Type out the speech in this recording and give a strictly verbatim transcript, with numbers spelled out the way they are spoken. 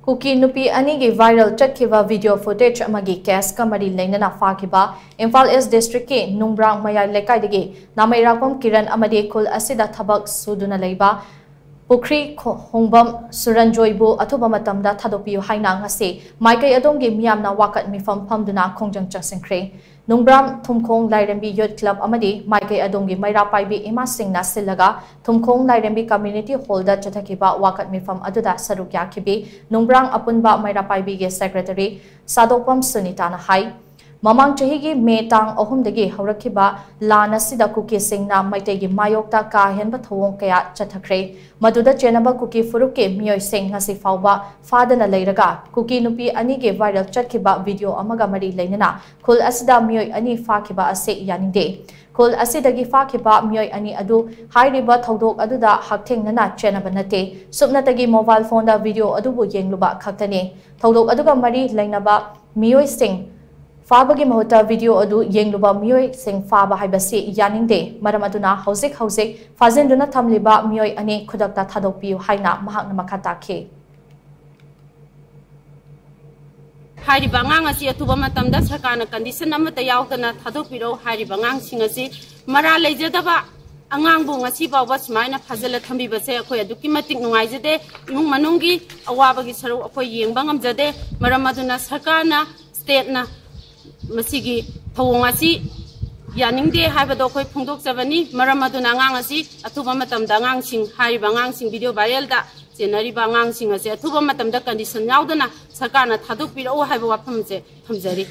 ꯀꯨꯀꯤ ꯅꯨꯄꯤ ꯑꯅꯤꯒꯤ viral ꯆꯠꯈꯤꯕ video footage ꯑꯃꯒꯤ case ꯀ ꯃꯔꯤ ꯂꯩꯅꯅ ꯐꯥꯈꯤꯕ ꯏꯝꯐꯥꯜ East district ꯀꯤ ꯅꯨꯡꯕ꯭ꯔꯥꯡ ꯃꯌꯥꯏ ꯂꯩꯀꯥꯏꯗꯒꯤ ꯅꯥꯃꯩꯔꯥꯛꯄꯝ ꯀꯤꯔꯟ ꯑꯃꯗꯤ ꯈꯨꯜ ꯑꯁꯤꯗ ꯊꯕꯛ ꯁꯨꯗꯨꯅ ꯂꯩꯕ ꯄꯨꯈ꯭ꯔꯤ ꯈꯣ-, ꯍꯣꯡꯕꯝ ꯁꯨꯔꯟꯖꯣꯏꯕꯨ ꯑꯊꯨꯕ ꯃꯇꯝꯗ ꯊꯥꯗꯣꯛꯄꯤꯌꯨ ꯍꯥꯏꯅ ꯉꯁꯤ ꯃꯥꯏꯀꯩ ꯑꯗꯣꯝꯒꯤ ꯃꯤꯌꯥꯝꯅ ꯋꯥꯀꯠ ꯃꯤꯐꯝ ꯐꯝꯗꯨꯅ ꯈꯣꯡꯖꯪ ꯆꯪꯁꯤꯟꯈ꯭ꯔꯦ꯫ ꯅꯨꯡꯕ꯭ꯔꯥꯝ ꯊꯨꯝꯈꯣꯡ ꯂꯥꯏꯔꯦꯝꯕꯤ Youth Club ꯑꯃꯗꯤ ꯃꯥꯏꯀꯩ ꯑꯗꯣꯝꯒꯤ ꯃꯩꯔꯥ ꯄꯥꯏꯕꯤ ꯏꯃꯥꯁꯤꯡꯅ ꯁꯤꯜꯂꯒ ꯊꯨꯝꯈꯣꯡ ꯂꯥꯏꯔꯦꯝꯕꯤ Community Hall ꯗ ꯆꯠꯊꯈꯤꯕ ꯋꯥꯀꯠ ꯃꯤꯐꯝ ꯑꯗꯨꯗ ꯁꯔꯨꯛ ꯌꯥꯈꯤꯕꯤ ꯅꯨꯡꯕ꯭ꯔꯥꯡ ꯑꯄꯨꯟꯕ ꯃꯩꯔꯥ ꯄꯥꯏꯕꯤꯒꯤ Secretary ꯁꯥꯗꯣꯛꯄꯝ ꯁꯨꯅꯤꯇꯥꯅ ꯍꯥꯏ, ꯃꯃꯥꯡ ꯆꯍꯤꯒꯤ ꯃꯦ ꯇꯥꯡ ꯑꯍꯨꯝꯗꯒꯤ ꯍꯧꯔꯛꯈꯤꯕ ꯂꯥꯟ ꯑꯁꯤꯗ ꯀꯨꯀꯤꯁꯤꯡꯅ ꯃꯩꯇꯩꯒꯤ ꯃꯥꯌꯣꯛꯇ ꯀꯥ ꯍꯦꯟꯕ ꯊꯧꯑꯣꯡ ꯀꯌꯥ ꯆꯠꯊꯈ꯭ꯔꯦ꯫ ꯃꯗꯨꯗ ꯆꯦꯟꯅꯕ ꯀꯨꯀꯤ ꯐꯨꯔꯨꯞꯀꯤ ꯃꯤꯑꯣꯏꯁꯤꯡ ꯉꯁꯤ ꯐꯥꯎꯕ ꯐꯥꯗꯅ ꯂꯩꯔꯒ, ꯀꯨꯀꯤ ꯅꯨꯄꯤ ꯑꯅꯤꯒꯤ viral ꯆꯠꯈꯤꯕ video ꯑꯃꯒ ꯃꯔꯤ ꯂꯩꯅꯅ ꯈꯨꯜ ꯑꯁꯤꯗ ꯃꯤꯑꯣꯏ ꯑꯅꯤ ꯐꯥꯈꯤꯕ ꯑꯁꯤ ꯌꯥꯅꯤꯡꯗꯦ꯫ ꯈꯨꯜ ꯑꯁꯤꯗꯒꯤ ꯐꯥꯈꯤꯕ ꯃꯤꯑꯣꯏ ꯑꯅꯤ ꯑꯗꯨ ꯍꯥꯏꯔꯤꯕ ꯊꯧꯗꯣꯛ ꯑꯗꯨꯗ ꯍꯛꯊꯦꯡꯅꯅ ꯆꯦꯟꯅꯕ ꯅꯠꯇꯦ꯫ ꯁꯨꯞꯅꯇꯒꯤ mobile phone ꯗ video ꯑꯗꯨꯕꯨ ꯌꯦꯡꯂꯨꯕ ꯈꯛꯇꯅꯤ꯫ ꯊꯧꯗꯣꯛ ꯑꯗꯨꯒ ꯃꯔꯤ ꯂꯩꯅꯕ ꯃꯤꯑꯣꯏꯁꯤꯡ ꯐꯥꯕꯒꯤ ꯃꯍꯨꯠꯇ video ꯑꯗꯨ ꯌꯦꯡꯂꯨꯕ ꯃꯤꯑꯣꯏꯁꯤꯡ ꯐꯥꯕ ꯍꯥꯏꯕꯁꯤ ꯌꯥꯅꯤꯡꯗꯦ꯫ ꯃꯔꯝ ꯑꯗꯨꯅ ꯍꯧꯖꯤꯛ ꯍꯧꯖꯤꯛ ꯐꯥꯖꯤꯟꯗꯨꯅ ꯊꯝꯂꯤꯕ ꯃꯤꯑꯣꯏ ꯑꯅꯤ ꯈꯨꯗꯛꯇ ꯊꯥꯗꯣꯛꯄꯤꯌꯨ ꯍꯥꯏꯅ ꯃꯍꯥꯛꯅ ꯃꯈꯥ ꯇꯥꯈꯤ꯫ ꯍꯥꯏꯔꯤꯕ ꯑꯉꯥꯡ ꯑꯁꯤ ꯑꯊꯨꯕ ꯃꯇꯝꯗ ꯁꯔꯀꯥꯔꯅ condition ꯑꯃꯠꯇ ꯌꯥꯎꯗꯅ ꯊꯥꯗꯣꯛꯄꯤꯔꯛꯎ꯫ ꯍꯥꯏꯔꯤꯕ ꯑꯉꯥꯡꯁꯤꯡ ꯑꯁꯤ ꯃꯔꯥꯜ ꯂꯩꯖꯗꯕ ꯑꯉꯥꯡꯕꯨ ꯉꯁꯤ ꯐꯥꯎꯕ ꯁꯨꯃꯥꯏꯅ ꯐꯥꯖꯤꯜꯂ ꯊꯝꯕꯤꯕꯁꯦ ꯑꯩꯈꯣꯏ ꯑꯗꯨꯛꯀꯤ ꯃꯇꯤꯛ ꯅꯨꯡꯉꯥꯏꯖꯗꯦ꯫ ꯏꯃꯨꯡ ꯃꯅꯨꯡꯒꯤ ꯑꯋꯥꯕꯒꯤ ꯁꯔꯨꯛ ꯑꯩꯈꯣꯏ ꯌꯦꯡꯕ ꯉꯝꯖꯗꯦ꯫ ꯃꯔꯝ ꯑꯗꯨꯅ ꯁꯔꯀꯥꯔꯅ, state ꯅ ꯃꯁꯤꯒꯤ ꯊꯧꯑꯣꯡ ꯑꯁꯤ ꯌꯥꯅꯤꯡꯗꯦ ꯍꯥꯏꯕꯗꯣ ꯑꯩꯈꯣꯏ ꯐꯣꯡꯗꯣꯛꯆꯕꯅꯤ꯫ ꯃꯔꯝ ꯑꯗꯨꯅ ꯑꯉꯥꯡ ꯑꯁꯤ ꯑꯊꯨꯕ ꯃꯇꯝꯗ ꯑꯉꯥꯡꯁꯤꯡ, ꯍꯥꯏꯔꯤꯕ ꯑꯉꯥꯡꯁꯤꯡ video viral ꯗ ꯆꯦꯟꯅꯔꯤꯕ ꯑꯉꯥꯡꯁꯤꯡ ꯑꯁꯤ ꯑꯊꯨꯕ ꯃꯇꯝꯗ condition ꯌꯥꯎꯗꯅ ꯁꯔꯀꯥꯔꯅ ꯊꯥꯗꯣꯛꯄꯤꯔꯛꯎ ꯍꯥꯏꯕ ꯋꯥꯐꯝ ꯑꯁꯦ ꯊꯝꯖꯔꯤ꯫